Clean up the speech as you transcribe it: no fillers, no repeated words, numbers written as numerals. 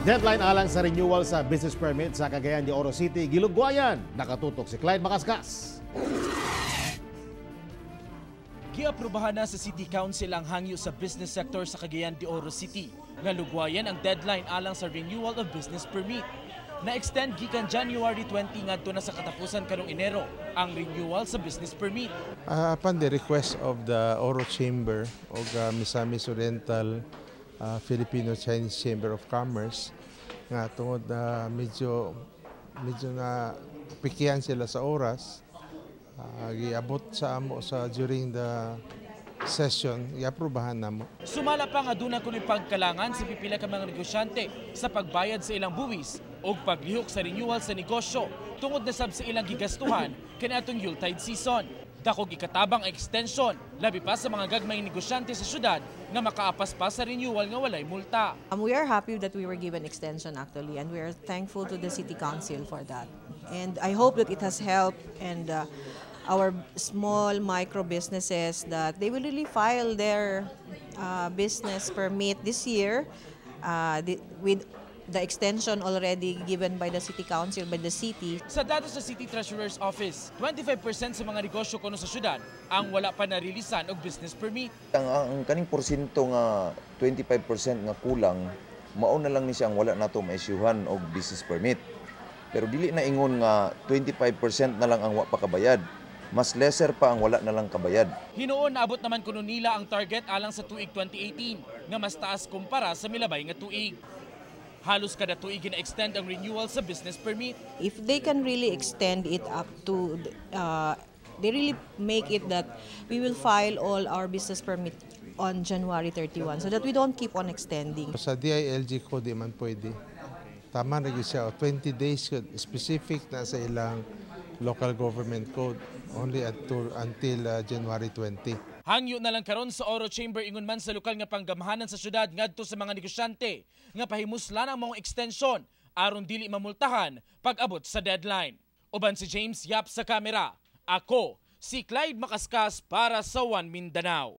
Deadline alang sa renewal sa business permit sa Cagayan de Oro City, gilugwayan. Nakatutok si Clyde Macascas. Giaprobahan na sa City Council ang hangyo sa business sector sa Cagayan de Oro City nga lugwayan ang deadline alang sa renewal of business permit. Na-extend gikan January 20 ngadto na sa katapusan karong Enero ang renewal sa business permit. Upon the request of the Oro Chamber o Misamis Oriental Filipino-Chinese Chamber of Commerce, nga tungod na medyo medyo na pikihan sila sa oras, giabot sa amo sa during the session, giaprobahan namo. Sumala pa nga duna kuno'y pagkalangan sa pipila ka mga negosyante sa pagbayad sa ilang buwis o paglihok sa renewal sa negosyo tungod na sab sa ilang gigastuhan kaniadtong Yuletide season. Dakog ikatabang ang extension, labi pa sa mga gagmayng negosyante sa syudad nga makaapas pa sa renewal nga walay multa. We are happy that we were given extension, actually, and we are thankful to the City Council for that. And I hope that it has helped and our small micro businesses, that they will really file their business permit this year with the extension already given by the City Council, by the city. Sa datos sa City Treasurer's Office, 25% sa mga negosyo kuno sa syudad ang wala pa narilisan og business permit. Ang kaning porsyento nga 25% nga kulang, mao na lang ni siya ang wala nato maisyuhan og business permit. Pero dili na ingon nga 25% na lang ang wa pa kabayad. Mas lesser pa ang wala na lang kabayad. Hinuon naabot naman kuno nila ang target alang sa tuig 2018 nga mas taas kumpara sa milabay nga tuig. Halos kada tuig gina-extend ang renewal sa business permit. If they can really extend it up to, they really make it that we will file all our business permit on January 31 so that we don't keep on extending. Sa DILG ko, di man pwede. Tama na gyud siya, 20 days yun, specific na sa ilang local government code, only until January 20. Hangyo na lang karon sa Oro Chamber, ingon man sa lokal nga panggamhanan sa syudad, ngadto sa mga negosyante nga pahimuslan ang mga extension aron dili mamultahan pag-abot sa deadline. Uban si James Yap sa kamera. Ako si Clyde Macascas para sa One Mindanao.